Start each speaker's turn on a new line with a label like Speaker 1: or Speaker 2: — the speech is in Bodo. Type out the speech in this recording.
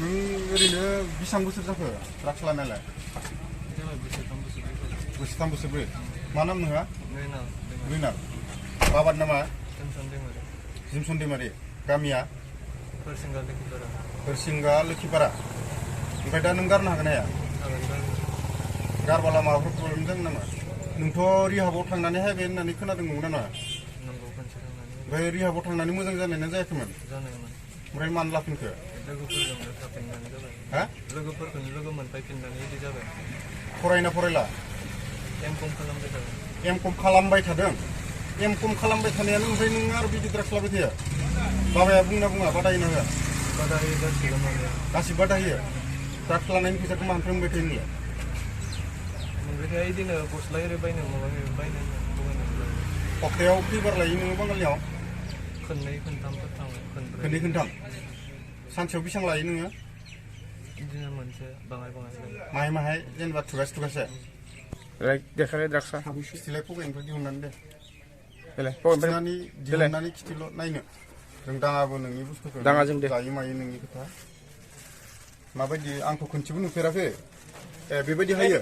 Speaker 1: नों ओरैनो बेसेबां बोसोर जाखो ड्राग्स लानायालाय? बोसोरथाम बोसोरब्रै। मा नाम नोंहा? रिनाल। बाबानि नामा? जिमसन दैमारि। गामिया? हरसिंगा लोखिपारा। ओमफ्राय दा नों गारनो हागोन ना हाया? गारबाला माबाफोर प्रब्लेम जागोन नामा? नोंथ' रिहाबाव थांनानै हायबाय होननानै खोनादोंमोन ना नङा? ओमफ्राय रिहाबाव थांनानै मोजां जानायानो जायाखैमोन? ओमफ्राय मानो लाफिनखो?
Speaker 2: लोगोफोरखौनो लोगो मोनफैफिननानै बिदि जाबाय।
Speaker 1: फरायना फरायला? एम कम खालामबाय थादों। एम कम खालामबाय थानायानो ओमफ्राय नों आरो बिदि ड्राग्स लाबाय थायो? बाबाया बुंना बुङा बादा होयो ना होआ?
Speaker 2: बादा होयो
Speaker 1: गासिबो बादा होयो। ड्राग्स लानायनि फैसाखौ मानिफ्राय मोनबाय थायो नोंलाय?
Speaker 2: मोनबाय बिदिनो गस्ला एरि बायनो माबा बायनो
Speaker 1: हप्तायाव खैबार लायो नोङो बाङालियाव?
Speaker 2: खननै खनथामफोर थाङो।
Speaker 1: खननै खनथाम? सानसेयाव बेसेबां लायो नोङो?
Speaker 2: बिदिनो मोनसे बाङाय
Speaker 1: माहाय माहाय जेनेबा थुगासे थुगासे?
Speaker 3: देखायलाय ड्राग्सआ
Speaker 1: खिथिलाय पकेटनिफ्राय दिहुननानै दे।
Speaker 3: दिहुननानै
Speaker 1: दिहुननानै खिथिल' नायनो। जों दाङाबो नोंनि बुस्थुखौ
Speaker 3: दाङाजों दे
Speaker 1: जायो मायो नोंनि खोथा। माबायदि आंथ' खनसेबो नुफेराखै। बेबायदि हायो?